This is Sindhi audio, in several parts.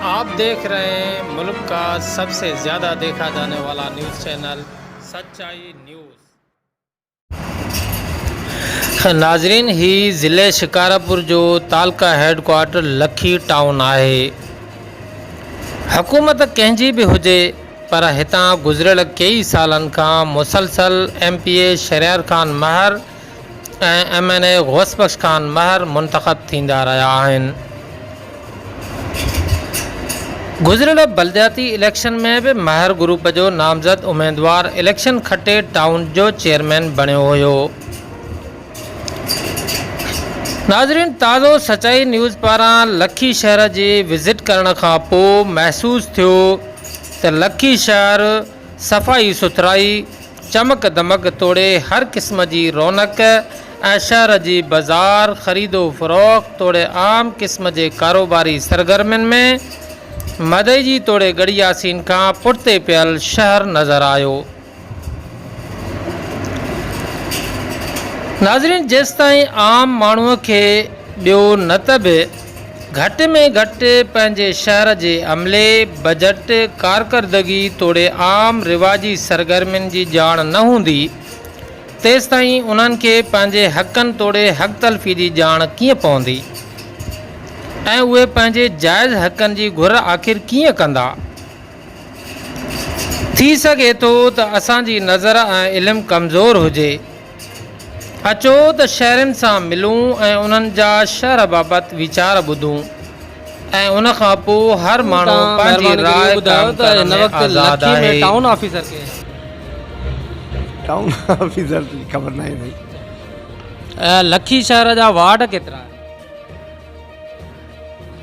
آپ ديک رهي هين ملڪ ڪا سب سي زياده ديکا جاني والا نيوز چينل سچائي نيوز. ناظرين هي ضلعي شڪارپور جو تعلقه هيڊ ڪوارٽر لکي ٽائون آهي. حڪومت ڪنهن جي به هجي پر هتان گذريل ڪيئي سالن کان مسلسل M P A Shahryar Khan Mahar ۽ M N A Ghaus Bakhsh Khan Mahar منتخب ٿيندا رهيا آهن. گذريل بلدياتي اليڪشن ۾ به مهر گروپ جو نامزد اميدوار اليڪشن کٽي ٽائون جو چيئرمين بڻيو هيو. ناظرين تازو سچائي نيوز پاران لکي شهر جي وزٽ ڪرڻ کان پوء محسوس ٿيو ته لکي شهر صفائي سٿرائي، چمڪ دمڪ توڙي هر قسم جي رونق ۽ شهر جي بازار، خريد و فروخت توڙي عام قسم جي ڪاروباري سرگرمين ۾ مدئجي توڙي ڳڙهي ياسين کان پٺتي پيل شهر نظر آيو. ناظرين جيستائين عام ماڻهو کي ٻيو نه ته به گهٽ ۾ گهٽ پنهنجي شهر جي عملي، بجيٽ، ڪارڪردگي توڙي عام رواجي سرگرمين جي ڄاڻ نه هوندي، تيستائين انهن کي پنهنجي حقن توڙي حق تلفي جي ڄاڻ ڪيئن پوندي ۽ اهي پنهنجي جائز حقن جي گهر آخر ڪيئن ڪندا؟ ٿي سگهي ٿو ته اسان جي نظر ۽ علم ڪمزور هجي. اچو ته شهرين سان ملون ۽ انهن جا شهر بابت ويچار ٻڌون ۽ ان کان پوء هر ماڻهو توهان پنهنجي مهرباني ڪري راء اهو ٻڌايو قائم ته ڪرڻ هن ۾ وقت آزاد لکي ۾ آهي. ٽائون آفيسر ڪير آهي؟ ٽائون آفيسر جي خبر ناهي سائين. لکي شهر جا وارڊ ڪيترا آهن؟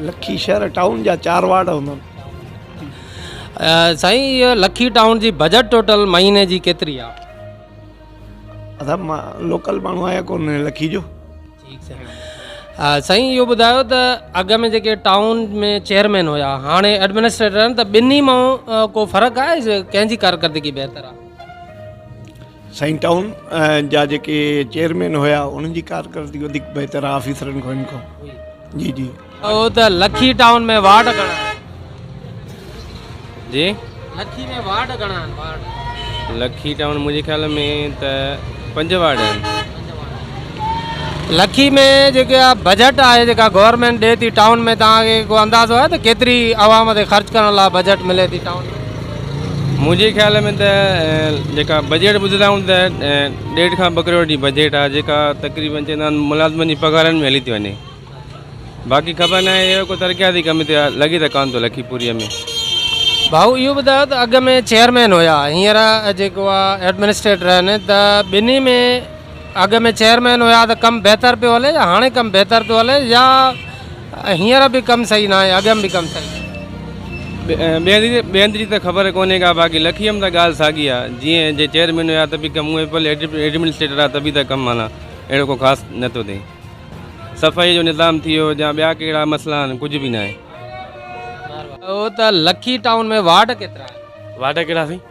لکي شهر ٽائون جا 4 وارڊ هوندا آهن. سائين اهو لکي ٽائون جي بجيٽ ٽوٽل مهيني جي ڪيتري آهي؟ اسان لوڪل ماڻهو آهيان ڪون لکي جو. ٺيڪ سائين سائين اهو ٻڌايو ته اڳ ۾ جيڪي ٽائون ۾ چيئرمين هيا هاڻي ايڊمنسٽريٽر آهن ته ٻنهي مان ڪو فرق آهي ڪنهن جي ڪارڪردگي بهتر آهي؟ سائين ٽائون جا جيڪي چيئرمين هيا انهن جي ڪارڪردگي وڌيڪ بهتر آهي آفيسرن کان هن کان. جي جي. چئو ته لکي ٽائون ۾ وارڊ گهڻا آهن؟ جي لکي ۾ وارڊ گهڻا آهن وارڊ؟ لکي ٽائون منهنجي خيال ۾ ته 5 وارڊ آهن. لکي ۾ جيڪا بجيٽ آهي جيڪا گورنمينٽ ڏي ٿي ٽائون ۾ توهان کي ڪو اندازو آهي ته ڪيتري عوام تي خرچ ڪرڻ لاء بجيٽ ملي ٿي ٽائون ۾؟ منهنجي خيال ۾ ته جيڪا بجيٽ ٻڌندا آهيون ته ڏيڍ کان ٻه ڪروڙ جي بجيٽ آهي جيڪا تقريبن چوندا آهن ملازمن جي پگهارن ۾ هلي ٿي وڃي. باقي خبر ناهي اهڙو ڪو ترقياتي ڪم هتي لڳي ته ڪانه ٿو لکي پوريء ۾. ڀائو اهو ٻڌايو ته اڳ ۾ چيئرمين هيا هينئر جيڪو آ ايڊمنسٽريٽر آهن ته ٻنهي ۾ اڳ ۾ چيئرمين هيا ته ڪم بهتر پيو هلي يا هاڻي ڪم بهتر پيو هلي يا هينئر به ڪم صحيح ناهي اڳ ۾ به ڪم صحيح ٻئي هنڌ جي ته خبر ڪونهي ڪا باقي لکيء ۾ ته ڳالهه ساڳي آ جيئن جي چيئرمين هيا ته به ڪم اهي ڀلي ايڊمنسٽريٽر آ ته به ته ڪم معنيٰ اهڙو ڪو خاص نٿو ٿئي. صفائي جو نظام ٿي ويو يا ٻيا ڪهڙا مسئلا آهن ڪجهه به ناهي. چئو ته لکي ٽائون ۾ وارڊ ڪيترا آهن؟ وارڊ ڪهڙا سائين؟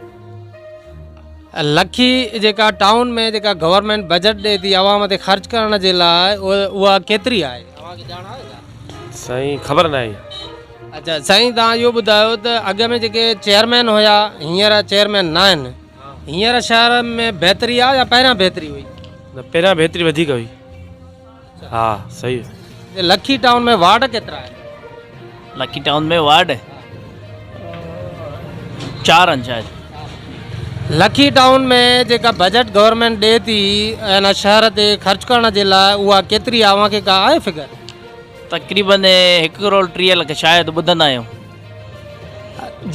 لکي جيڪا ٽائون ۾ جيڪا گورنمينٽ بجيٽ ڏئي ٿي عوام تي خرچ ڪرڻ جي لاء اها ڪيتري آهي اوهان کي ڄاڻ آهي ڇا؟ سائين خبر ناهي. اچا سائين توهان اهو ٻڌايو ته اڳ ۾ جيڪي چيئرمين هيا هينئر چيئرمين ناهن هينئر شهر ۾ بهتري آهي يا پهريان بهتري هئي؟ نه پهريان بهتري وڌيڪ هئي. ها صحيح. لکي ٽائون ۾ وارڊ ڪيترا آهن؟ لکي ٽائون ۾ وارڊ 4 آهن شايد. لکي ٽائون ۾ جيڪا بجيٽ گورنمينٽ ڏي ٿي ان شهر تي خرچ ڪرڻ جي لاء اها ڪيتري آهي اوهان کي ڪا آهي فگر؟ تقريبن 1 ڪروڙ 30 لک شايد ٻڌندا آهيون.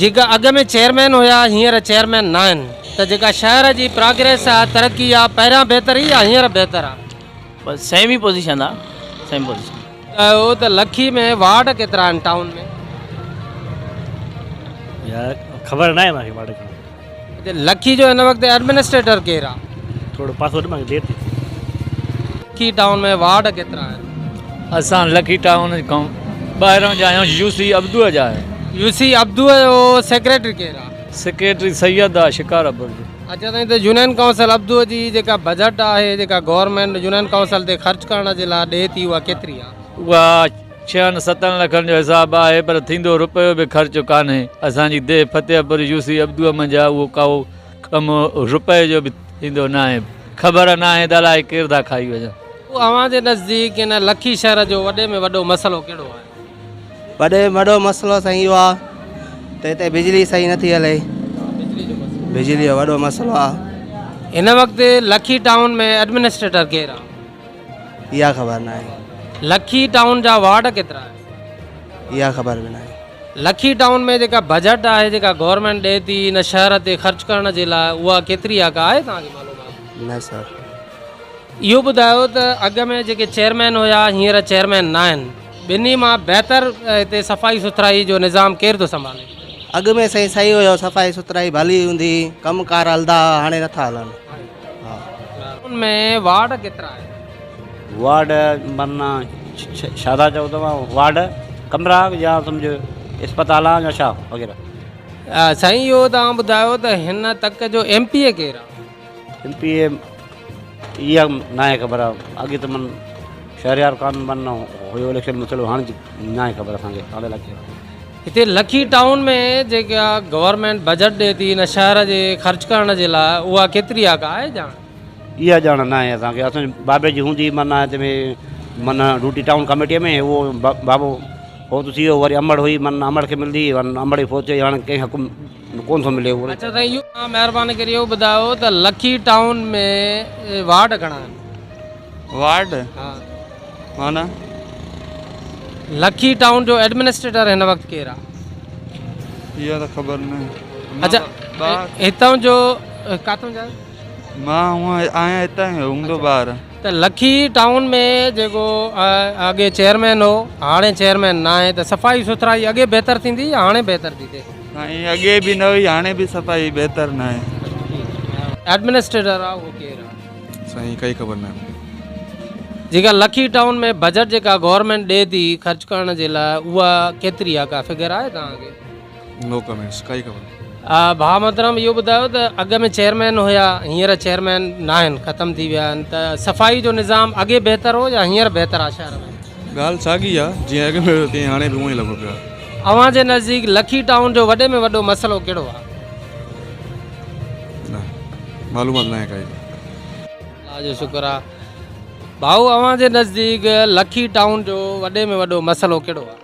جيڪا اڳ ۾ چيئرمين هيا هينئر چيئرمين ناهن ته جيڪا شهر جي پراگريس آهي ترقي آهي پهريان بهتر هئي يا هينئر بهتر آهي؟ بس سيم ئي پوزيشن آ سيم پوزيشن. ٻڌايو ته لکي ۾ وارڊ ڪيترا آهن ٽائون ۾؟ يار خبر ناهي مانکي وارڊ گهڻا. اچا لکي جو هن وقت ايڊمنسٽريٽر ڪير آ؟ ٿورو پاسو ڏي مانکي دير ٿي. لکي ٽائون ۾ وارڊ ڪيترا آهن؟ اسان لکي ٽائون کان ٻاهران جا آهيون يو سي عبدوء جا آهيون. يو سي عبدوء جو سيڪريٽري ڪير آ؟ سيڪريٽري سيد آ شڪارپور جو. اچا سائين ته يونين ڪائونسل عبدوء جي جيڪا بجيٽ آهي جيڪا گورنمينٽ يونين ڪائونسل تي خرچ ڪرڻ جي لاء ڏئي ٿي اها ڪيتري آ؟ اها ڇهن ستن لکن جو حساب آهي پر ٿيندو رپيو به خرچ ڪانهي. اسان جي ديهه فتح پور يو سي عبدوء منجهان اهو ڪائو ڪم رپئي جو به ٿيندو ناهي. خبر ناهي ته الائي ڪير ٿا کائي وڃن. اوهان جي نزديڪ هن لکي شهر جو وڏي ۾ وڏو مسئلو ڪهڙو آهي؟ وڏي ۾ وڏو مسئلو سائين اهو آ ته هتي بجلي صحيح نٿي هلي. بجلي جو وڏو مسئلو آ. هن وقت لکي ٽائون ۾ ايڊمنسٽريٽر ڪير آ؟ اها خبر ناهي. لکي ٽائون جا وارڊ ڪيترا آهن؟ اها خبر به ناهي. لکي ٽائون ۾ جيڪا بجيٽ آهي جيڪا گورنمينٽ ڏئي ٿي هن شهر تي خرچ ڪرڻ جي لاء اها ڪيتري آ ڪا آهي توهان کي معلومات؟ نه سر. اهو ٻڌايو ته اڳ ۾ جيڪي چيئرمين هيا هينئر چيئرمين ناهن ٻنهي مان بهتر هتي صفائي سٿرائي جو نظام ڪير ٿو سنڀالي؟ اڳ ۾ سائين صحيح هيو صفائي سٿرائي ڀلي هوندي هئي ڪم ڪار هلندا هئا هاڻي نٿا هلن. ان ۾ وارڊ ڪيترا آهن؟ وارڊ معنيٰ ڇا ٿا چئو توهان وارڊ ڪمرا يا سمجهه اسپتال آ يا ڇا وغيره. سائين اهو توهان ٻڌايو ته هن تڪ جو ايم پي اي ڪير آ؟ ايم پي اي اها ناهي خبر اڳي ته من شهريار خان من هيو اليڪشن ۾ ٿيل هاڻي ناهي خبر اسان کي هاڻي الائي ڪير. هتي لکي ٽائون ۾ جيڪا گورنمينٽ بجيٽ ڏئي ٿي هن شهر جي خرچ ڪرڻ جي لاء اها ڪيتري آ ڪا آهي ڄاڻ؟ اها ڄاڻ ناهي اسان کي اسان جي بابي جي هوندي من هتي ۾ من ڊيوٽي ٽائون ڪميٽي ۾ اهو بابو فوت ٿي ويو وري امڙ هئي من امڙ کي ملندي هئي امڙ به فوت ٿي وئي هاڻي ڪنهن حڪم ڪونه ٿو ملي اهو. اڇا سائين اهو توهان مهرباني ڪري اهو ٻڌايو ته لکي ٽائون ۾ وارڊ گهڻا آهن؟ وارڊ ها معنيٰ؟ لکي ٽائون جو ايڊمنسٽريٽر هن وقت ڪير آ؟ اها ته خبر ناهي. اڇا هتان جو ڪاٿون جا؟ مان هونء آهيان هتان جو هوندو ٻاهر. ته لکي ٽائون ۾ جيڪو اڳي چيئرمين هو هاڻي چيئرمين ناهي ته صفائي سٿرائي اڳي بهتر ٿيندي يا هاڻي بهتر ٿي ٿئي؟ سائين اڳي به نه هئي هاڻي به صفائي بهتر ناهي. ايڊمنسٽريٽر آ اهو ڪير آ؟ سائين ڪائي خبر ناهي. جيڪا لکي ٽائون ۾ بجيٽ جيڪا گورنمينٽ ڏي ٿي خرچ ڪرڻ جي لاء اها ڪيتري آ ڪا فگر آهي توهان کي؟ نو ڪمينٽس ڪائي خبر ناهي. ڀاء محترم اهو ٻڌايو ته اڳ ۾ چيئرمين هيا هينئر چيئرمين ناهن ختم ٿي ويا آهن ته صفائي جو نظام اڳي بهتر هو يا هينئر بهتر آهي شهر ۾؟ ڳالهه ساڳي آ جيئن اڳ ۾ هيو تيئن هاڻي به اونئين لڳو پيو آ. اوهان جي نزديڪ لکي ٽائون جو وڏي ۾ وڏو مسئلو ڪهڙو آهي؟ نه معلومات ناهي ڪائي. الله جو شڪر آ. ڀائو اوهان جي نزديڪ لکي ٽائون جو وڏي ۾ وڏو مسئلو ڪهڙو آ؟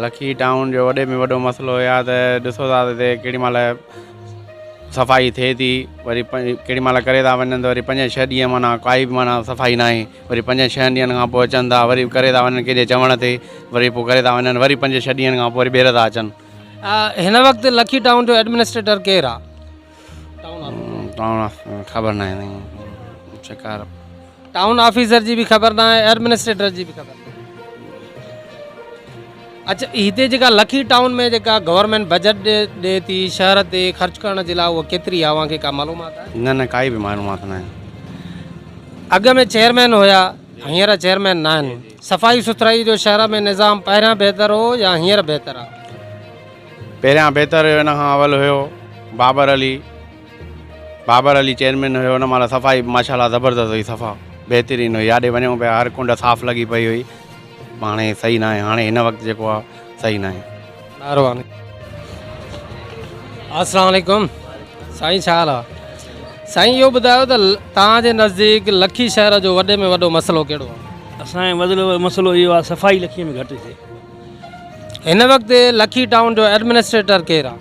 لکي ٽائون جو وڏي ۾ وڏو مسئلو اهو آهي ته ڏسو ٿا ته هتي ڪيڏي مهل صفائي ٿئي ٿي وري ڪيڏي مهل ڪري ٿا وڃن ته وري پنج ڇهه ڏينهن معنيٰ ڪائي به معنيٰ صفائي ناهي وري پنج ڇهن ڏينهن کان پوء اچن ٿا وري ڪري ٿا وڃن ڪنهن جي چوڻ تي وري پوء ڪري ٿا وڃن وري پنج ڇهه ڏينهن کان پوء وري ٻيهر ٿا اچن. هن وقت لکي ٽائون جو ايڊمنسٽريٽر ڪير آ؟ ٽائون آفيسر خبر ناهي سائين شڪار. ٽائون آفيسر جي به خبر ناهي ايڊمنسٽريٽر جي به خبر ناهي. اڇا هتي جيڪا لکي ٽائون ۾ جيڪا گورنمينٽ بجيٽ ڏي ٿي شهر تي خرچ ڪرڻ جي لاء اها ڪيتري آهي اوهان کي ڪا معلومات آهي؟ نه نه ڪائي به معلومات ناهي. اڳ ۾ چيئرمين هيا هينئر چيئرمين ناهن صفائي سٿرائي جو شهر ۾ نظام پهريان بهتر هو يا هينئر بهتر آهي؟ پهريان بهتر هيو ان کان اول هيو بابر علي بابر علي چيئرمين هيو ان مهل صفائي ماشاءالله زبردست هئي صفا بهترين هئي ياڏي وڃون پيا هر ڪنڊ صاف لڳي پئي هئي هاڻي صحيح ناهي هاڻي هن وقت جيڪو آ صحيح ناهي. مهرباني. السلام عليڪم سائين ڇا حال آ سائين اهو ٻڌايو ته توهان جي نزديڪ لکي شهر جو وڏي ۾ وڏو مسئلو ڪهڙو آ؟ اسان جي وڏي ۾ وڏو مسئلو اهو آ صفائي لکي ۾ گهٽ ٿئي. هن وقت لکي ٽائون جو ايڊمنسٽريٽر ڪير آ؟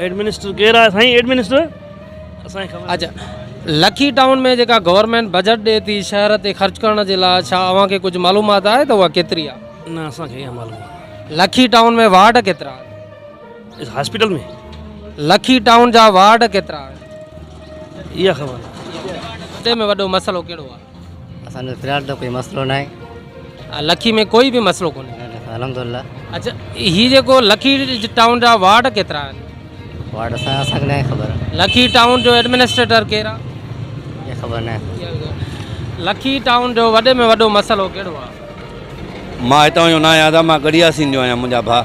ايڊمنسٽر ڪير آ سائين ايڊمنسٽر اسان کي خبر اچا لکي ٽائون ۾ جيڪا گورنمينٽ بجيٽ ڏي ٿي شهر تي خرچ ڪرڻ جي لاء ڇا اوهان کي ڪجهه معلومات آهي ته اها ڪيتري آ؟ نه اسان کي اها معلومات لکي ٽائون ۾ وارڊ ڪيترا آهن؟ هاسپيٽل ۾ لکي ٽائون جا وارڊ ڪيترا آهن؟ اها خبر وڏي ۾ وڏو مسئلو ڪهڙو آ؟ اسان جو في الحال ته ڪوئي مسئلو ناهي. لکي ۾ ڪوئي به مسئلو ڪونهي. نه نه الحمدلله. اچا هي جيڪو لکي ٽائون جا وارڊ ڪيترا آهن؟ وارڊ اسان اسان کي ناهي خبر. لکي ٽائون جو ايڊمنسٽريٽر ڪير آ؟ اها خبر ناهي. لکي ٽائون جو وڏي ۾ وڏو مسئلو ڪهڙو آ؟ مان هتان جو ناهيان دادا مان ڳڙهي ياسين جو آهيان منهنجا ڀاء.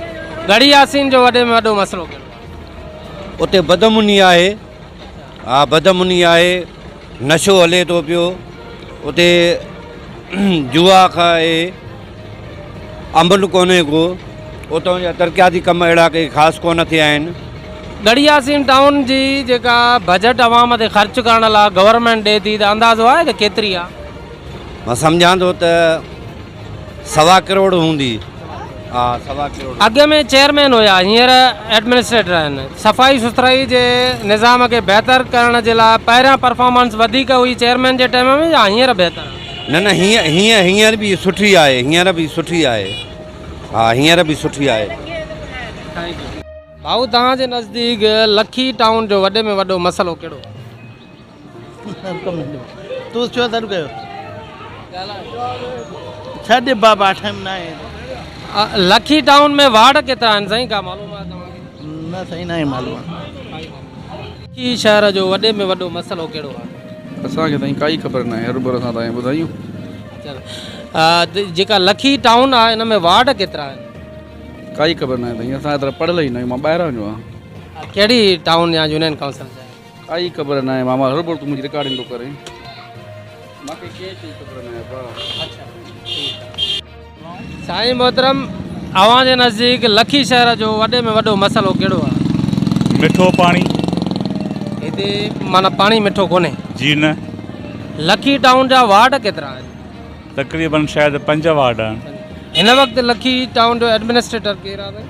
ڳڙهي ياسين جو وڏي ۾ وڏو مسئلو ڪهڙو آ؟ اتي بدامني آهي. ها بدامني آهي نشو هلي ٿو پيو اتي جوا کان آهي امن ڪونهي ڪو، اتان جا ترقياتي ڪم اهڙا ڪي خاص ڪونه ٿيا آهن. ڳڙهي ياسين ٽائون جي جيڪا بجيٽ عوام تي خرچ ڪرڻ لاء گورنمينٽ ڏي ٿي ته اندازو آهي ته ڪيتري آهي؟ مان سمجهان ٿو ته سوا ڪروڙ هوندي. ها سوا ڪروڙ. اڳ ۾ چيئرمين هيا هينئر ايڊمنسٽريٽر آهن. صفائي سٿرائي جي نظام کي بهتر ڪرڻ جي لاء پهريان پرفارمنس وڌيڪ هئي چيئرمين جي ٽائيم ۾ يا هينئر بهتر آهي؟ نه نه هينئر هينئر به سٺي آهي هينئر به سٺي آهي ها هينئر به سٺي آهي. ڀائو توهان جي نزديڪ لکي ٽائون جو وڏي ۾ وڏو مسئلو ڪهڙو آهي؟ تو ڇو سڏ ڪيو ڇڏ بابا ٽائيم ناهي. لکي ٽائون ۾ وارڊ ڪيترا آهن سائين ڪا معلوم آهي توهان کي؟ نه سائين ناهي معلوم. لکي شهر جو وڏي ۾ وڏو مسئلو ڪهڙو آهي؟ اسان کي سائين ڪائي خبر ناهي هروڀرو اسان توهان کي ٻڌايون. جيڪا لکي ٽائون آهي ان ۾ وارڊ ڪيترا آهن؟ ڪائي خبر ناهي سائين اسان ايترا پڙهيل ئي ناهيون مان ٻاهران جو آهيان. ڪهڙي ٽائون يا يونين ڪائونسل جا آهيو؟ ڪائي خبر ناهي ماما هروڀرو تون منهنجي رڪارڊنگ ٿو ڪرين مانکي ڪنهن شي جي خبر ناهي ابا. اڇا ٺيڪ آ. سائين محترم اوهان جي نزديڪ لکي شهر جو وڏي ۾ وڏو مسئلو ڪهڙو آ؟ مٺو پاڻي. هتي معنيٰ پاڻي مٺو ڪونهي. جي نه. لکي ٽائون جا وارڊ ڪيترا آهن؟ تقريبن شايد 5 وارڊ آهن. هن وقت لکي ٽائون جو ايڊمنسٽريٽر ڪير آ سائين؟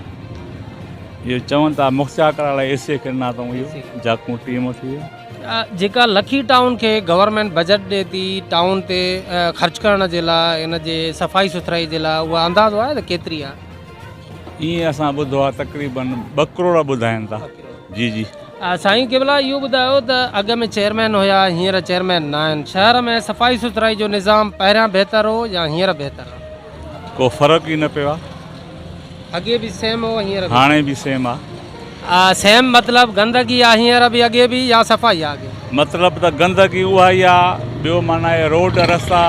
اهو چون ٿا مختيارڪار الائي اي سي کي ڏنا اٿئون اهو جاڪون ٽيم ٿي وئي. جيڪا لکي ٽائون کي گورنمينٽ بجيٽ ڏي ٿي ٽائون تي خرچ ڪرڻ جي لاء ان جي صفائي سٿرائي جي لاء اها اندازو آهي ته ڪيتري آهي؟ ائين اسان ٻڌو آهي تقريبن 2 ڪروڙ ٻڌائين ٿا جي جي. سائين قبلا اهو ٻڌايو ته اڳ ۾ چيئرمين هيا هينئر چيئرمين نه آهن شهر ۾ صفائي سٿرائي جو نظام پهريان بهتر هو يا هينئر بهتر آهي؟ ڪو فرق ئي نه پيو آهي. اڳي به سيم هو هينئر به هاڻي به سيم آ. سيم مطلب گندگي آ هينئر به اڳي به يا صفائي آ اڳي. مطلب ته گندگي اها ئي آ ٻيو معنيٰ اهي روڊ رستا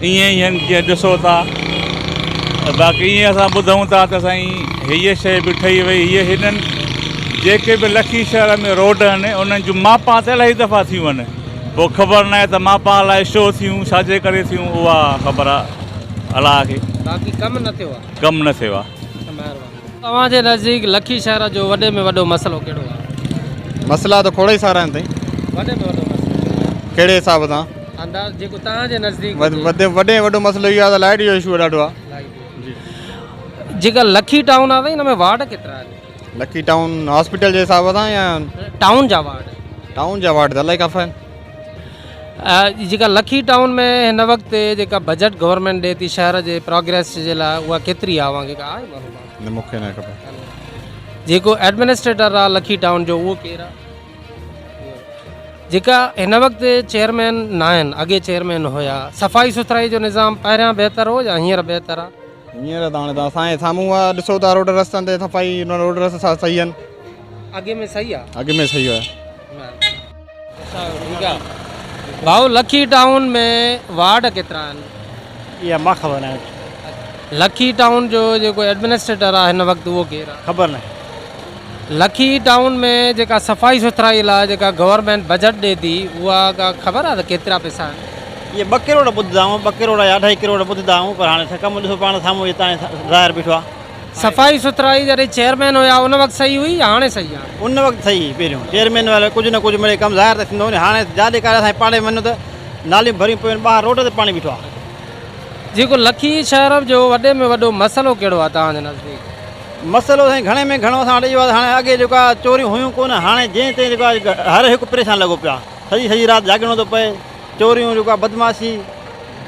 ائين ئي آهن جيئن ڏسو ٿا باقي ائين اسان ٻڌون ٿا ته سائين هيء شيء به ٺهي وئي هيء هنن جيڪي به لکي شهر ۾ روڊ آهن انهن جون ماپان ته الاهي دفعا ٿيون آهن پوء خبر ناهي ته ماپان الائي ڇو ٿيون ڇاجي ڪري ٿيون اها خبر الله کي. باقي ڪم نه ٿيو آ. ڪم نه ٿيو آ. مهرباني. اوهان جي نزديڪ لکي شهر جو وڏي ۾ وڏو مسئلو ڪهڙو آ؟ مسئلا ته کوڙ ئي سارا آهن سائين. وڏي ۾ وڏو مسئلو ڪهڙو آ؟ ڪهڙي حساب سان؟ انداز جيڪو توهان جي نزديڪ هجي. وڏي ۾ وڏو مسئلو اهو آ ته لائيٽ جو اشو ڏاڍو آ. جي. جيڪا لکي ٽائون آ سائين ان ۾ وارڊ ڪيترا آهن؟ لکي ٽائون هاسپيٽل جي حساب سان يا؟ ٽائون جا وارڊ. ٽائون جا وارڊ ته الائي ڪافي آهن. جيڪا لکي ٽائون ۾ هن وقت جيڪا بجيٽ گورنمينٽ ڏي ٿي شهر جي پروگريس جي لاء اها ڪيتري آهي اوهان کي ڪا آهي معلومات؟ نه مون کي ناهي خبر. جيڪو ايڊمنسٽريٽر آهي لکي ٽائون جو اهو ڪير آهي؟ جيڪا هن وقت چيئرمين ناهن اڳي چيئرمين هيا صفائي سٿرائي جو نظام پهريان بهتر هو يا هينئر بهتر آهي؟ هينئر ته هاڻي ته اسان جي سامهون آهي ڏسو ٿا روڊ رستن تي صفائي روڊ رستا صحيح آهن. اڳي ۾ صحيح آهي؟ اڳ ۾ صحيح هيا. ڀائو لکي ٽائون ۾ وارڊ ڪيترا آهن؟ اها مان خبر ناهي. لکي ٽائون جو جيڪو ايڊمنسٽريٽر آهي هن وقت اهو ڪير آهي؟ خبر ناهي. لکي ٽائون ۾ جيڪا صفائي سٿرائي لاء جيڪا گورنمينٽ بجيٽ ڏي ٿي اها ڪا خبر آهي ته ڪيترا پئسا آهن؟ اهي 2 ڪروڙ ٻڌندا آهيون 2 ڪروڙ يا اڍائي ڪروڙ ٻڌندا آهيون پر هاڻي ڪم ڏسو پاڻ سامهون هي تان ظاهر بيٺو آهي. صفائي سٿرائي جڏهن چيئرمين هيا ان وقت صحيح هئي يا هاڻي صحيح آهي؟ ان وقت صحيح هئي پهريون چيئرمين واري ڪجهه نه ڪجهه مڙئي ڪم ظاهر ته ٿيندو هو نه هاڻي جاڏي ڪاڏي اسان جي پاڙي ۾ وڃو ته ناليون ڀريون پيون آهن ٻاهر روڊ تي پاڻي بيٺو آهي. جيڪو لکي شهر جو وڏي ۾ وڏو مسئلو ڪهڙو آهي توهان جي نزديڪ؟ مسئلو سائين گهڻي ۾ گهڻو اسان وٽ اهو آهي ته هاڻي اڳي جيڪو آهي چوريون هيون ڪونه هاڻي جنهن تنهن جيڪو آهي هر هڪ پريشان لڳو پيو آهي سڄي سڄي رات جاڳڻو ٿو پئي چوريون جيڪو آهي بدمعاشي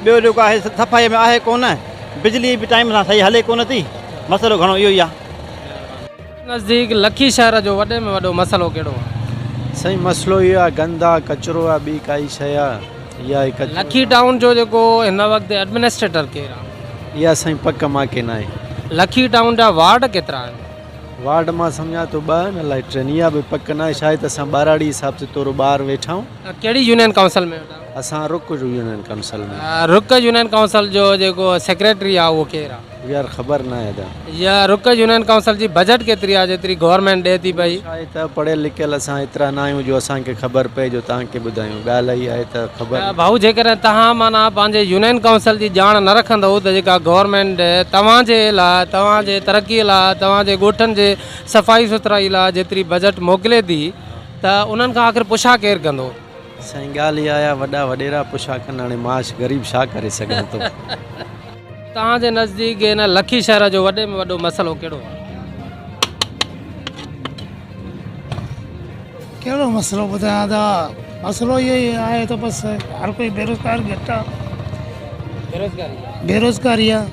ٻيو جيڪو آهي صفائي ۾ آهي ڪونه بجلي به ٽائيم سان صحيح هلي ڪونه ٿي مسئلو گهڻو اهو ئي آهي. نزديڪ لکي شهر جو وڏي ۾ وڏو مسئلو ڪهڙو آهي؟ سائين مسئلو اهو آهي گند آهي ڪچرو آهي ٻي ڪائي شيء آهي اها ئي ڪچرو. لکي ٽائون جو جيڪو هن وقت ايڊمنسٽريٽر ڪير آهي؟ اها سائين پڪ مان کي ناهي. لکي ٽائون جا وارڊ ڪيترا آهن؟ وارڊ مان سمجهان ٿو 2 آهن الائي 3 اها به پڪ ناهي شايد اسان ٻهراڙي حساب سي ٿورو ٻاهر ويٺا آهيون. ڪهڙي يونين ڪائونسل ۾ ويٺا آهيو؟ اسان رڪ يونين ڪائونسل ۾. رڪ يونين ڪائونسل جو جيڪو سيڪريٽري آهي اهو ڪير آهي؟ يار خبر ناهي ادا. يا رڪ يونين ڪائونسل جي بجيٽ ڪيتري آهي جيتري گورنمينٽ ڏي ٿي پئي. ڇا آهي ته پڙهيل لکيل اسان ايترا نه آهيون جو اسان کي خبر پئي جو توهان کي ٻڌايون ڳالهه اها آهي ته خبر. ته ڀائو جيڪڏهن توهان معنيٰ پنهنجي يونين ڪائونسل جي ڄاڻ نه رکندؤ ته جيڪا گورنمينٽ توهان جي لاء توهان جي ترقي لاء توهان جي ڳوٺن جي صفائي سٿرائي لاء جيتري بجيٽ موڪلي ٿي ته انهن کان آخر پڇا ڪير ڪندو. سائين ڳالهه اها آهي وڏا وڏيرا پڇا ڪن هاڻي معاش غريب ڇا ڪري سگهن ٿو. توهان جي نزديڪ هن لکي شهر جو وڏي ۾ وڏو مسئلو ڪهڙو آهي؟ ڪهڙو مسئلو ٻڌايان ادا مسئلو اهو ئي آهي ته بس هر ڪوئي بيروزگار گهٽ آهي بيروزگاري بيروزگاري آهي.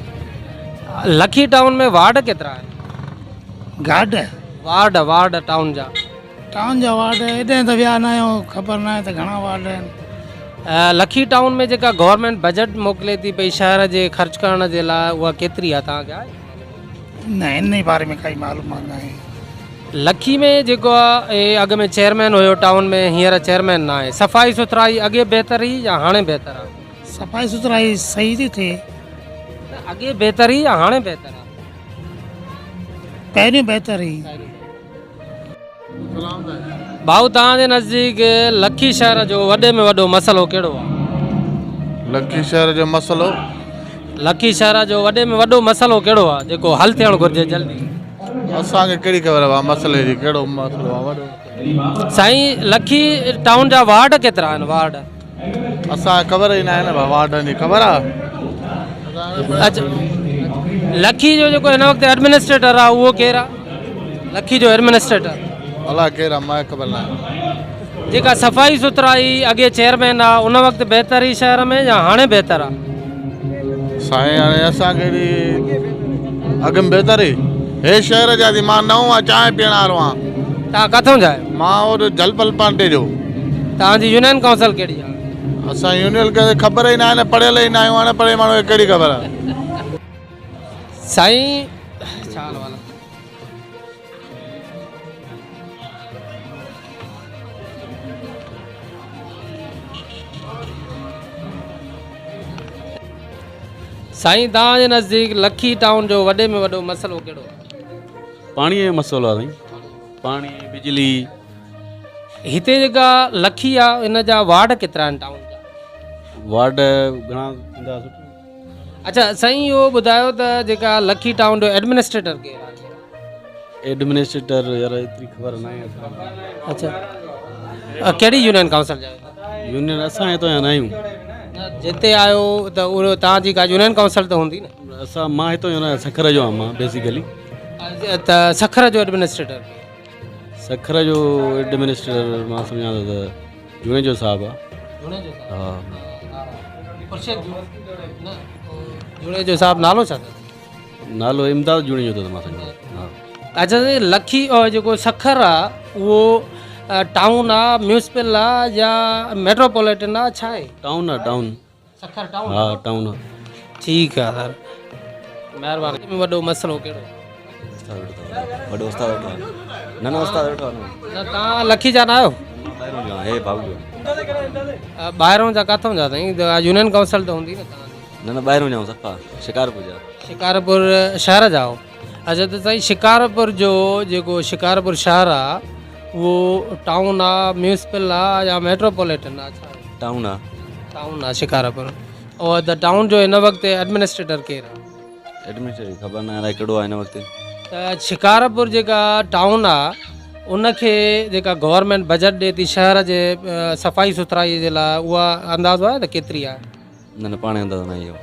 لکي ٽائون ۾ وارڊ ڪيترا آهن؟ گارڊ وارڊ وارڊ ٽائون جا. ٽائون جا وارڊ ايڏانهن ته ويا نه آهيون خبر ناهي ته گهڻا وارڊ آهن. لکي ٽائون ۾ جيڪا گورنمينٽ بجيٽ موڪلي ٿي پئي شهر جي خرچ ڪرڻ جي لاء اها ڪيتري آهي توهان کي آهي؟ نه ان باري ۾ ڪائي معلومات ناهي. لکي ۾ جيڪو اڳ ۾ چيئرمين هيو ٽائون ۾ هينئر چيئرمين ناهي صفائي سٿرائي اڳي بهتر هئي يا هاڻي بهتر آهي؟ صفائي سٿرائي صحيح ٿي ٿئي. نه اڳي بهتر هئي يا هاڻي بهتر آهي؟ پهريون بهتر هئي. ڀائو توهان جي نزديڪ لکي شهر جو وڏي ۾ وڏو مسئلو ڪهڙو آهي؟ لکي شهر جو مسئلو؟ لکي شهر جو وڏي ۾ وڏو مسئلو ڪهڙو آهي جيڪو حل ٿيڻ گهرجي جلدي؟ اسان کي ڪهڙي خبر آهي مسئلي جي ڪهڙو مسئلو آهي وڏو. سائين لکي ٽائون جا وارڊ ڪيترا آهن وارڊ؟ اسان کي خبر ئي ناهي نه ڀاء وارڊن جي خبر آ. اچ لکي جو جيڪو هن وقت ايڊمنسٽريٽر آ اهو ڪير آ لکي جو ايڊمنسٽريٽر. الاء ڪير آ مان کي خبر ناهي. جيڪا صفائي سٿرائي اڳي چيئرمين آ ان وقت بهتر هئي شهر ۾ يا هاڻي بهتر آ. سائين هاڻي اسان کي به اڳ ۾ بهتر هئي هي شهر جا ٿي مان نئون آ چانهه پيئڻ وارو آ. تان ڪٿون جا آهيو؟ مان اور جلپل پانٽي جو. توهان جي يونين ڪائونسل ڪهڙي آهي؟ اسان يونين کي خبر ئي ناهي نه پڙهيل ئي ناهيون اڻ پڙهيل ماڻهو کي ڪهڙي خبر. سائين ڇا حال احوال. سائين توهان جي نزديڪ لکي ٽائون جو وڏي ۾ وڏو مسئلو ڪهڙو آهي؟ پاڻي جو مسئلو آهي سائين پاڻي بجلي. هتي جيڪا لکي آ ان جا وارڊ ڪيترا آهن ٽائون جا؟ وارڊ گهڻا ٿيندا سٺ. اڇا سائين اهو ٻڌايو ته جيڪا لکي ٽائون جو ايڊمنسٽريٽر ڪير آهي؟ ايڊمنسٽريٽر يار ايتري خبر ناهي اسان کي. اڇا ڪهڙي يونين ڪائونسل جا آهيو؟ يونين اسان هتان جا نه آهيون. نه جتي آهيو ته اهو توهان جي ڪا يونين ڪائونسل ته هوندي نه. اسان مان هتان جو نه آهيان سکر جو آهيان مان بيسيڪلي. ته سکر جو ايڊمنسٽريٽر ڪير؟ سکر جو ايڊمنسٽريٽر مان سمجهان ٿو ته جوڻيجو صاحب آ. جوڻيجو صاحب ها. خورشيد نه جوڻيجو صاحب نالو ڇا اٿس؟ نالو امداد جوڻيجو اٿس مان سمجهان ٿو ها. اچا سائين لکي جيڪو سکر آ اهو ٽائون آ ميونسپل آ يا ميٽروپوليٽن آ ڇا آهي؟ ٽائون آ ٽائون. سکر ٽائون ها ٽائون آ. ٺيڪ آ سر مهرباني. وڏو مسئلو ڪهڙو؟ استاد ويٺو اٿو وڏو استاد ويٺو آ نه نه استاد ويٺو آ نه توهان لکي جا نه آهيو؟ مان ٻاهرون جو آهيان هي ڀائو جو. ٻاهرون جا ڪاٿون جا سائين يونين ڪائونسل ته هوندي نه توهان جي. نه نه ٻاهرون جا آهيون صفا شڪارپور جا. شڪارپور شهر جا آهيو اچا ته سائين شڪارپور جو جيڪو شڪارپور شهر آ اهو ٽائون آ ميونسپل آ يا ميٽروپوليٽن آ ڇا آهي؟ ٽائون آ. ٽائون آ شڪارپور او ته ٽائون جو هن وقت ايڊمنسٽريٽر ڪير آ؟ ايڊمنسٽريٽر خبر نه الائي ڪهڙو آ هن وقت. ته شڪارپور جيڪا ٽائون آ ان کي جيڪا گورنمينٽ بجيٽ ڏي ٿي شهر جي صفائي سٿرائي جي لاء اها اندازو آهي ته ڪيتري آهي؟ نه نه پاڻ اندازو نه آهي اهو.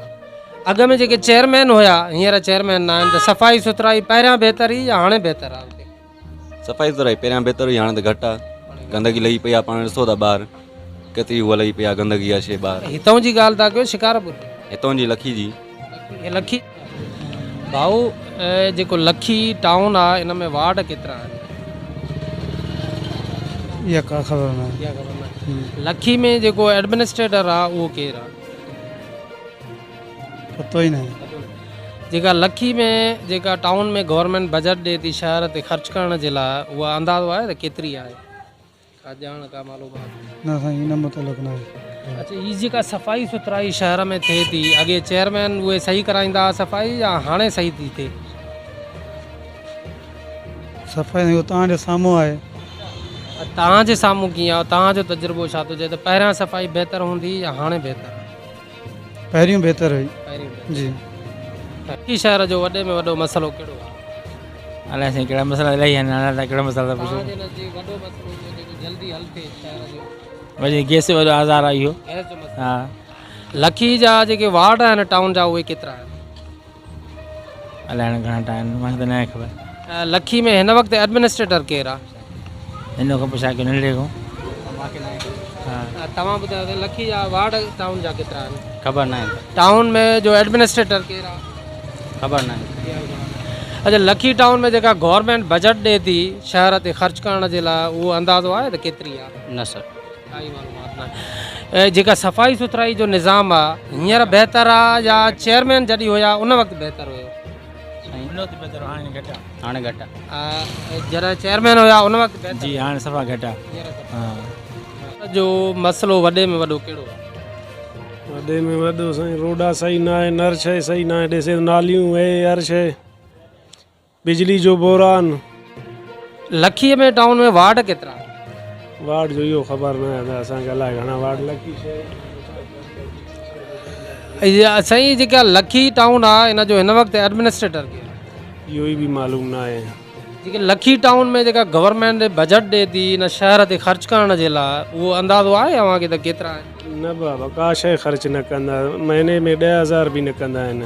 اڳ ۾ جيڪي چيئرمين هيا هينئر چيئرمين نه آهن ته صفائي سٿرائي پهريان بهتر هئي يا هاڻي بهتر آهي اتي؟ صفائي سٿرائي پهريان بهتر هئي هاڻي ته گهٽ آ گندگي لڳي پئي آ پاڻ ڏسو ٿا ٻاهر ڪيتري هوء لڳي پئي آ گندگي آ شي ٻاهر. هتئون جي ڳالهه ٿا ڪيو شڪارپور جي؟ هتئون جي لکي جي. هي لکي ڀائو جيڪو لکي ٽائون آ ان ۾ وارڊ ڪيترا آهن؟ اها ڪا خبر ناهي. اها خبر ناهي. لکي ۾ جيڪو ايڊمنسٽريٽر آ اهو ڪير آ؟ پتو ئي ناهي. جيڪا لکي ۾ جيڪا ٽائون ۾ گورنمينٽ بجيٽ ڏي ٿي شهر تي خرچ ڪرڻ جي لاء اها اندازو آهي ته ڪيتري آهي؟ ڪا ڄاڻ ڪا معلومات؟ نه سائين ان متعلق ناهي. اڇا هي جيڪا صفائي سٿرائي شهر ۾ ٿئي ٿي اڳي چيئرمين اهي صحيح ڪرائيندا هئا صفائي يا هاڻي صحيح ٿي ٿئي؟ صفائي اهو توهان جي سامهون آهي. توهان جي سامهون ڪيئن آهي توهان جو تجربو ڇا ٿو چئي ته پهريان صفائي بهتر هوندي يا هاڻي بهتر؟ پهريون بهتر هئي. پهريون بهتر. جي. ڪراچي شهر جو وڏي ۾ وڏو مسئلو ڪهڙو آهي؟ الائي سائين ڪهڙا مسئلا الائي آهن هاڻي الائي ڪهڙا مسئلا ٿا پڇو. توهان جي نزديڪ وڏو مسئلو اهو جيڪو جلدي حل ٿئي شهر جو. وري گئس جو وڏو آزار آهي اهو. گئس جو مسئلو. ها. لکي جا جيڪي وارڊ آهن ٽائون جا اهي ڪيترا آهن؟ الائي هاڻي گهڻا ٽائون آهن مانکي ته ناهي خبر. لکي ۾ هن وقت ايڊمنسٽريٽر ڪير آهي؟ هن کان پڇا ڪيو ننڍڙي کان. توهان ٻڌايو ته لکي جا وارڊ ٽائون جا ڪيترا آهن؟ خبر ناهي. ٽائون ۾ جو ايڊمنسٽريٽر ڪير آهي؟ خبر ناهي. اڇا لکي ٽائون ۾ جيڪا گورنمينٽ بجيٽ ڏي ٿي شهر تي خرچ ڪرڻ جي لاء اهو اندازو آهي ته ڪيتري آهي؟ نه سر. ڪائي معلومات ناهي. جيڪا صفائي سٿرائي جو نظام آ هينئر بهتر آ يا چيئرمين جڏهن هيا ان وقت بهتر هيو؟ ان وقت بهتر هو هاڻي گهٽ آ. هاڻي گهٽ آ. جڏهن چيئرمين هيا ان وقت بهتر جي هاڻي صفا گهٽ آ. ها. جو مسئلو وڏي ۾ وڏو ڪهڙو آ؟ وڏي ۾ وڏو سائين روڊا صحيح ناهن هر شيء صحيح ناهي ڏسي ناليون هي هر شيء بجلي جو بحران. لکي ۾ ٽائون ۾ وارڊ ڪيترا آهن؟ وارڊ جو اهو خبر ناهي ادا اسان کي الائي گهڻا وارڊ لکي شهر. سائين جيڪا لکي ٽائون آ ان جو هن وقت ايڊمنسٽريٽر ڪير آ؟ اهو ئي به معلوم ناهي. جيڪي لکي ٽائون ۾ جيڪا گورنمينٽ بجيٽ ڏي ٿي ان شهر تي خرچ ڪرڻ جي لاء اهو اندازو آهي اوهان کي ته ڪيترا آهن؟ نه بابا ڪا شيء خرچ نه ڪندا مهيني ۾ 10,000 به نه ڪندا آهن.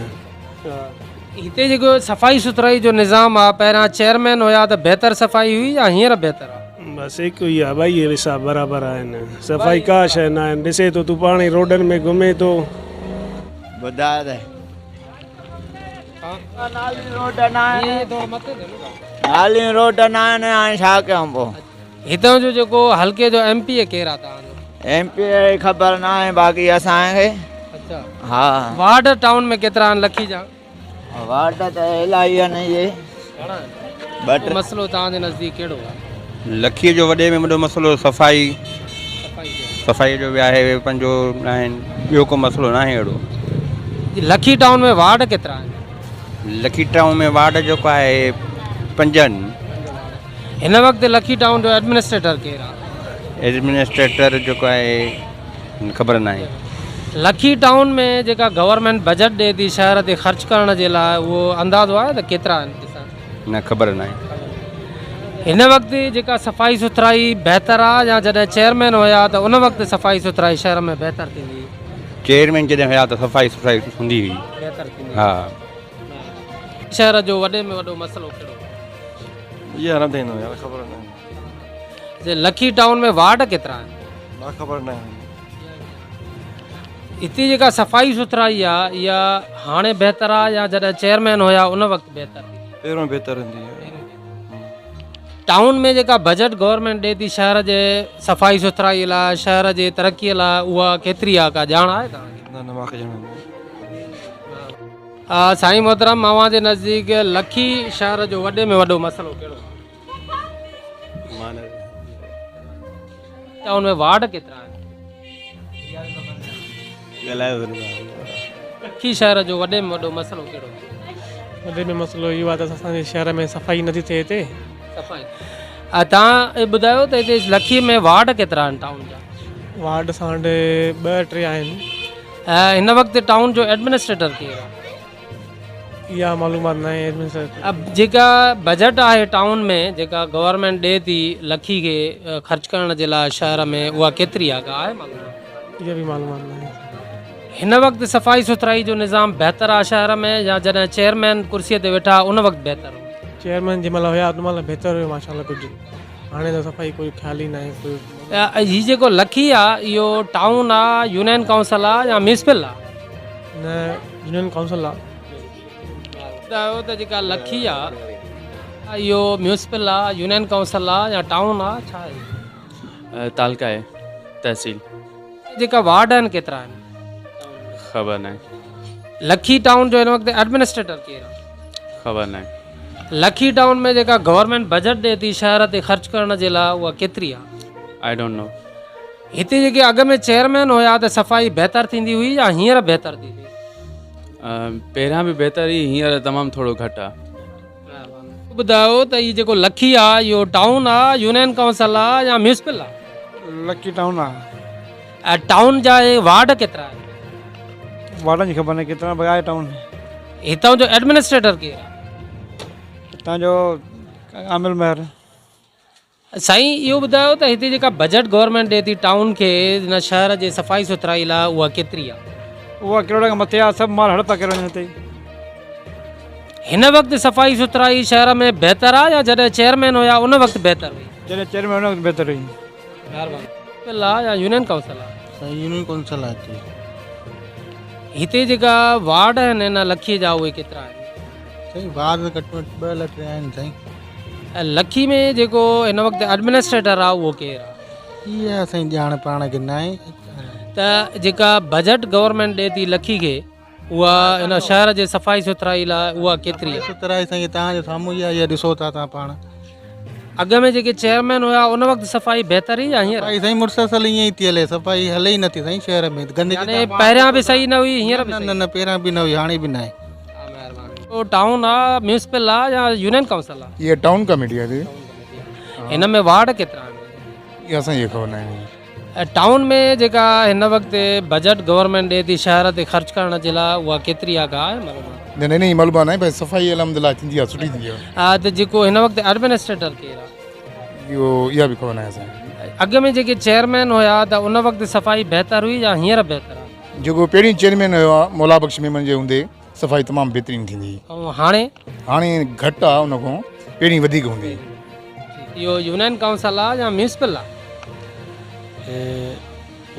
هتي جيڪو صفائي سٿرائي جو نظام آ پهريان چيئرمين هيا ته بهتر صفائي هئي يا هينئر بهتر آ؟ بس هڪ ئي آ ٻئي حساب برابر آهن صفائي ڪا شيء نه آهن ڏسي ٿو تون پاڻ ئي روڊن ۾ گهمين ٿو. ٻڌاء ته. ناليون روڊ نه آهن هاڻي ڇا ڪيون پوء. هتان جو جيڪو حلقي جو ايم پي اي ڪير آ توهان جو؟ ايم پي اي خبر نه آهي باقي اسان کي. اڇا ها. وارڊ ٽائون ۾ ڪيترا آهن لکي جا؟ وارڊ ته الاهي آهن اهي. گهڻا آهن؟ ٻه ٽي. مسئلو توهان جي نزديڪ ڪهڙو آهي؟ لکي جو وڏي ۾ وڏو مسئلو صفائي صفائي جو به آهي پنهنجو ناهن ٻيو ڪو مسئلو ناهي اهڙو. لکي ٽائون ۾ وارڊ ڪيترا آهن؟ لکي ٽائون ۾ وارڊ جيڪو آهي پنج آهن. هن وقت لکي ٽائون جو ايڊمنسٽريٽر ڪير آهي؟ ايڊمنسٽريٽر جيڪو آهي خبر ناهي. لکي ٽائون ۾ جيڪا گورنمينٽ بجيٽ ڏئي ٿي شهر تي خرچ ڪرڻ جي لاء اهو اندازو آهي ته ڪيترا آهن پئسا؟ نه خبر ناهي. هن وقت جيڪا صفائي سٿرائي بهتر آ يا جڏهن چيئرمين هيا ته ان وقت صفائي سٿرائي شهر ۾ بهتر ٿيندي هئي؟ چيئرمين جڏهن هيا ته صفائي سٿرائي هوندي هئي. بهتر ٿيندي هئي. ها. شهر جو وڏي ۾ وڏو مسئلو ڪهڙو آ؟ اها نه ٿيندو يار خبر ناهي. جي لکي ٽائون ۾ وارڊ ڪيترا آهن؟ نه خبر ناهي. هتي جيڪا صفائي سٿرائي آ اها هاڻي بهتر آ يا جڏهن چيئرمين هيا ان وقت بهتر هئي؟ پهريون بهتر هوندي هئي. ٽائون ۾ جيڪا بجيٽ گورنمينٽ ڏي ٿي شهر جي صفائي سٿرائي لاء شهر جي ترقي لاء اها ڪيتري آ ڪا ڄاڻ آهي توهان کي؟ نه نه مانکي ڄاڻ ناهي. سائين محترم اوهان جي نزديڪ لکي شهر جو وڏي ۾ وڏو مسئلو ڪهڙو آهي؟ ٽائون ۾ وارڊ ڪيترا آهن؟ لکي شهر جو وڏي ۾ وڏو مسئلو ڪهڙو آهي؟ وڏي ۾ مسئلو اهو آهي ته اسان جي شهر ۾ صفائي نٿي ٿئي هتي. صفائي توهان ٻڌايو ته هتي لکي ۾ وارڊ ڪيترا آهن ٽائون جا؟ وارڊ اسان وٽ ٻه ٽي آهن. هن وقت ٽائون جو ايڊمنسٽريٽر ڪير آهي؟ اها معلومات ناهي ايڊمنسٽريٽر. جيڪا بجيٽ آهي ٽائون ۾ جيڪا گورنمينٽ ڏي ٿي لکي کي خرچ ڪرڻ جي لاء شهر ۾ اها ڪيتري آهي ڪا آهي معلومات؟ اها به معلومات ناهي. هن وقت صفائي سٿرائي جو نظام بهتر آهي شهر ۾ يا جڏهن چيئرمين ڪرسي تي ويٺا ان وقت بهتر هو؟ چيئرمين جنهن مهل هيا ان مهل بهتر هيو ماشاءالله ڪجهه هاڻي ته صفائي ڪوئي خيال ئي ناهي ڪوئي. هي جيڪو لکي آ اهو ٽائون آ يونين ڪائونسل آ يا ميونسپل آ؟ نه يونين ڪائونسل آ. ٻڌايو ته جيڪا لکي آ اهو ميونسپل آ يونين ڪائونسل آ يا ٽائون آ ڇا آهي؟ تعلقه آهي تحصيل. جيڪا وارڊ آهن ڪيترا آهن؟ خبر ناهي. لکي ٽائون جو هن وقت ايڊمنسٽريٽر ڪير آ؟ خبر ناهي. لکي ٽائون ۾ جيڪا گورنمينٽ بجيٽ ڏئي ٿي شهر تي خرچ ڪرڻ جي لاء اها ڪيتري آ؟ I don't know. هتي جيڪي اڳ ۾ چيئرمين هيا ته صفائي بهتر ٿيندي هئي يا هينئر بهتر ٿي ٿئي؟ پهريان به بهتر هئي هينئر تمام ٿورو گهٽ آ. ٻڌايو ته هي جيڪو لکي آ اهو ٽائون آ يونين ڪائونسل آ يا ميونسپل آ؟ لکي ٽائون آ. ۽ ٽائون جا هي وارڊ ڪيترا آهن؟ وارڊن جي خبر ناهي ڪيترا پر آهي ٽائون. هتان جو ايڊمنسٽريٽر ڪير آ؟ هتان جو عامل مهر. سائين اهو ٻڌايو ته هتي جيڪا بجيٽ گورنمينٽ ڏي ٿي ٽائون کي هن شهر جي صفائي سٿرائي لاء اها ڪيتري آ؟ اها ڪروڙ کان مٿي آ سڀ مال هڙپ ڪري وڃن هتي. هن وقت صفائي سٿرائي شهر ۾ بهتر آ يا جڏهن چيئرمين هيا ان وقت بهتر هئي؟ جڏهن چيئرمين ان وقت بهتر هئي. مهرباني. ميونسپل آ يا يونين ڪائونسل آ؟ سائين يونين ڪائونسل آ هتي. هتي جيڪا وارڊ آهن هن لکي جا اهي ڪيترا آهن؟ سائين وارڊ گهٽ ۾ گهٽ 2 الائي 3 آهن سائين. ۽ لکي ۾ جيڪو هن وقت ايڊمنسٽريٽر آ اهو ڪير آ؟ اها سائين ڄاڻ پاڻ کي ناهي. ته جيڪا بجيٽ گورنمينٽ ڏي ٿي لکي کي اها هن شهر جي صفائي سٿرائي لاء اها ڪيتري آ؟ صفائي سٿرائي سائين توهان جي سامهون ئي آ اها ڏسو ٿا توهان پاڻ. اڳ ۾ جيڪي چيئرمين هيا ان وقت صفائي بهتر هئي يا هينئر؟ صفائي سائين مسلسل ائين ئي ٿي هلي صفائي هلي ئي نٿي سائين شهر ۾ گندگي يعني پهريان به صحيح نه هئي هينئر به نه نه نه پهريان به نه هئي هاڻي به ناهي. اهو ٽائون آ ميونسپل آ يا يونين ڪائونسل آ؟ اها ٽائون ڪميٽي آ جي. هن ۾ وارڊ ڪيترا آهن؟ اها اسان کي خبر ناهي. ٽائون ۾ جيڪا هن وقت بجيٽ گورنمينٽ ڏي ٿي شهر تي خرچ ڪرڻ جي لاء اها ڪيتري آ ڪا آهي معلومات؟ نه نه انهي معلومات ناهي پر صفائي الحمدلله ٿيندي آ سٺي ٿيندي آ. ته جيڪو هن وقت ايڊمنسٽريٽر ڪير آ؟ اهو اها به خبر ناهي اسان کي. اڳ ۾ جيڪي چيئرمين هيا ته ان وقت صفائي بهتر هئي يا هينئر بهتر آ؟ جيڪو پهرين چيئرمين هيو آ مولا بخش ميمڻ جي هوندي صفائي تمام بهترين ٿيندي هئي. ۽ هاڻي؟ هاڻي گهٽ آ ان کان پهرين وڌيڪ هوندي هئي. اهو يونين ڪائونسل آ يا ميونسپل آ؟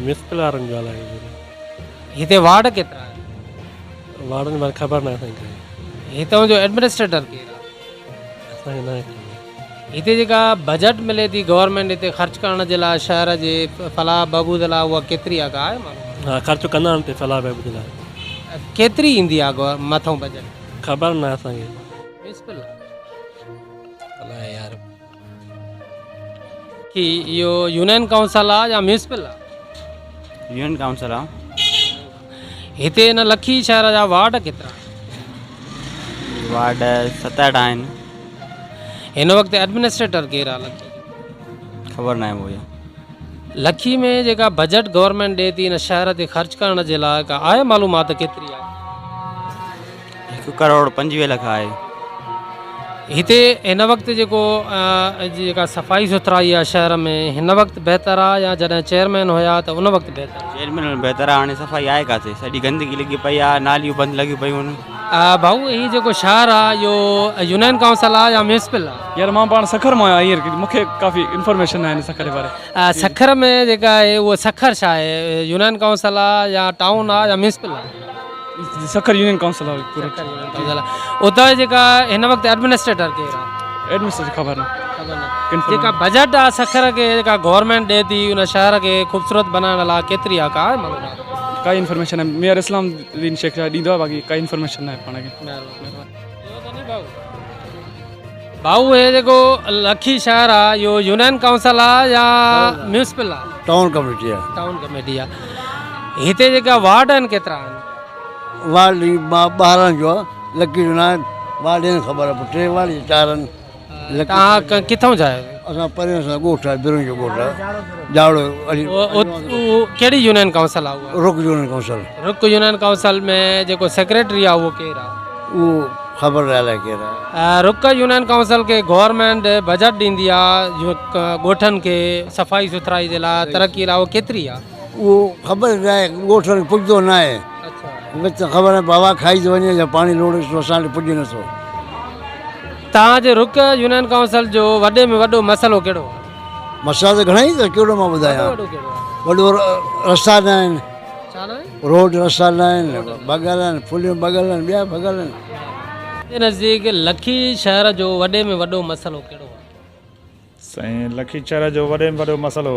ميونسپل وارن جو الائي جي. هتي وارڊ ڪيترا آهن؟ وارڊن جي باري خبر ناهي اسان کي. هتان جو ايڊمنسٽريٽر ڪير آ؟ اسان کي ناهي خبر. هتي جيڪا بجيٽ ملي ٿي گورنمينٽ هتي خرچ ڪرڻ جي لاء شهر جي فلاح بهبود لاء اها ڪيتري آ ڪا آهي معلومات؟ ها خرچ ڪندا آهن هتي فلاح بهبود لاء. ڪيتري ايندي آ مٿئون بجيٽ؟ خبر ناهي اسان کي. ميونسپل آ. الائي يار. ڪي اهو يونين ڪائونسل آ يا ميونسپل آ؟ يونين ڪائونسل آ. هتي هن لکي شهر جا وارڊ ڪيترا آهن؟ وارڊ 7 8 آهن. هن وقت ايڊمنسٽريٽر ڪير آ لکي جو؟ خبر ناهي ڀويا. لکي ۾ جيڪا بجيٽ گورنمينٽ ڏي ٿي هن شهر تي خرچ ڪرڻ جي لاء ڪا آهي معلومات ڪيتري آهي؟ 1 ڪروڙ 25 لک آهي. هتي هن وقت جيڪو جيڪا صفائي سٿرائي آهي شهر ۾ هن وقت بهتر آهي يا جڏهن چيئرمين هيا ته ان وقت بهتر هئي؟ چيئرمين وقت بهتر آهي هاڻي صفائي آهي ڪاٿي سڄي گندگي لڳي پئي آهي ناليون بند لڳيون پيون آهن. ڀائو هي جيڪو شهر آهي اهو يونين ڪائونسل آهي يا ميونسپل آهي؟ يار مان پاڻ سکر مان آهيان هينئر مونکي ڪافي انفارميشن ناهي هن سکر جي باري. سکر ۾ جيڪا آهي اهو سکر ڇا آهي يونين ڪائونسل آهي يا ٽائون آهي يا ميونسپل آهي؟ سکر يونين ڪائونسل آهي پورو. سکر يونين ڪائونسل آهي اتان جيڪا هن وقت ايڊمنسٽريٽر ڪير آهي؟ ايڊمنسٽريٽر خبر نه. خبر نه. جيڪا بجيٽ آهي سکر کي جيڪا گورنمينٽ ڏي ٿي ان شهر کي خوبصورت بنائڻ لاء ڪيتري آهي ڪا آهي معلومات؟ ڪائي انفارميشن نه ميئر اسلام الدين شيخ ڏيندو آهي باقي ڪائي انفارميشن نه آهي پاڻ کي. ڀائو هي جيڪو لکي شهر آ اهو يونين ڪائونسل آ يا ميونسپل آ؟ ٽائون ڪميٽي آ. ٽائون ڪميٽي آ. هتي جيڪا وارڊ آهن ڪيترا آهن؟ وارڊ هي ٻارهن جو آ لکي جو ناهي وارڊ جي خبر آ پر ٽي وارڊ يا چار آهن. توهان ڪٿان جا آهيو؟ اسان پريان سان ڳوٺ آهي برن جو ڳوٺ آ جاڙو علي. اهو ڪهڙي يونين ڪائونسل آ اها؟ Ruk union council. Ruk union council ۾ جيڪو سيڪريٽري آ اهو ڪير آ؟ اهو خبر نه الائي ڪير آ. رڪ يونين ڪائونسل کي گورنمينٽ بجيٽ ڏيندي آ ڳوٺن کي صفائي سٿرائي جي لاء ترقي لاء اهو ڪيتري آ؟ اهو خبر نه آهي ڳوٺن کي پڄندو نه آهي وچ خبر نه هوا کائي ٿو وڃي يا پاڻي لوڙي ٿو اسان وٽ پڄي نٿو. توهان جي رڪ يونين ڪائونسل جو وڏي ۾ وڏو مسئلو ڪهڙو آ؟ مسئلا ته گهڻا ئي اٿس ڪهڙو مان ٻڌايان وڏو رستا نه آهن. روڊ رستا نه آهن، ڀڳل آهن، پليون ڀڳل آهن، ٻيا ڀڳل آهن. جي نزديڪ لکي شهر جو وڏي ۾ وڏو مسئلو ڪهڙو آهي؟ سائين لکي شهر جو وڏي ۾ وڏو مسئلو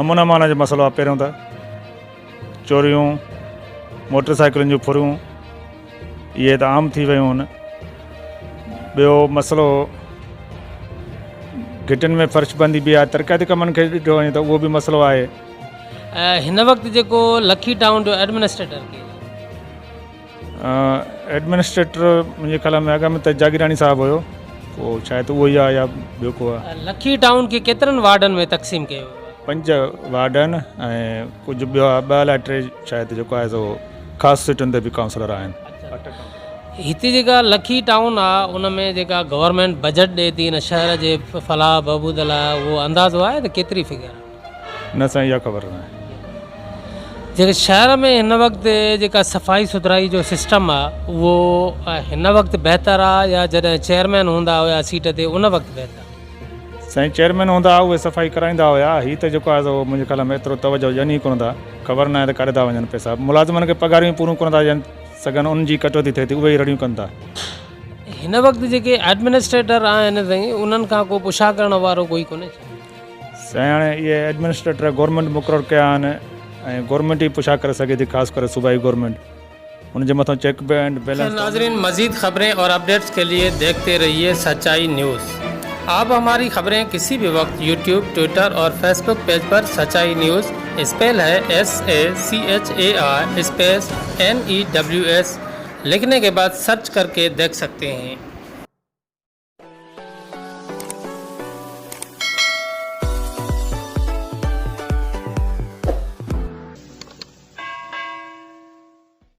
امن امان جو مسئلو آهي پهريون ته چوريون موٽر سائيڪلن جون ڦريون اهي ته عام ٿي ويون آهن ٻيو مسئلو گهٽين ۾ فرش بندي به آهي ترقياتي ڪمن کي ڏٺو وڃي ته اهو به مسئلو آهي. هن وقت جيڪو لکي ٽائون جو ايڊمنسٽريٽر ڪير آهي؟ ايڊمنسٽريٽر منهنجي خيال ۾ اڳ ۾ ته جاگيراڻي صاحب هيو پوء شايد اهو ئي آهي يا ٻيو ڪو آهي. لکي ٽائون کي ڪيترن وارڊن ۾ تقسيم ڪيو ويو آهي؟ پنج وارڊ آهن ۽ ڪجهه ٻيا ٻه الائي ٽي شايد جيڪو آهي سو خاص سيٽن تي به ڪائونسلر آهن. هتي جيڪا لکي ٽائون آ ان ۾ جيڪا گورنمينٽ بجيٽ ڏئي ٿي هن شهر جي فلاح بهبود لاء اهو اندازو آهي ته ڪيتري فگر آ؟ نه سائين اها خبر ناهي. جيڪي شهر ۾ هن وقت جيڪا صفائي سٿرائي جو سسٽم آ اهو هن وقت بهتر آ يا جڏهن چيئرمين هوندا هيا سيٽ تي ان وقت بهتر. سائين چيئرمين هوندا ها اهي صفائي ڪرائيندا هيا هي ته جيڪو آهي سو منهنجي خيال ۾ ايترو توجه ڏين ئي ڪونه ٿا خبر ناهي ته ڪاڏي ٿا وڃن پئسا ملازمن کي پگهاريون ئي پوريون ڪونه ٿا ڏين سگهن انهن جي ڪٽوتي ٿئي ٿي اهي ئي رڙيون ڪن ٿا. هن وقت جيڪي ايڊمنسٽريٽر آهن سائين انهن کان ڪو پڇا ڪرڻ وارو ڪوئي ڪونهي ڇا؟ سائين هاڻي اهي ايڊمنسٽريٽر گورنمينٽ مقرر ڪيا آهن ۽ گورنمينٽ ئي پڇا ڪري سگهي ٿي خاص ڪري صوبائي گورنمينٽ ان جي مٿان چيڪ اينڊ بيلنس ناظرين مزيد خبرين اور اپڊيٽس ڪي ليي ديکتي رهيي سچائي نيوز آپ هماري خبرين ڪسي ڀي وقت يوٽيوب ٽوئٽر اور فيسبوڪ پيج پر سچائي news spell he S A C H A I space N E W S لکني ڪي بعد سرچ ڪر ڪي ديک سڪتي هين.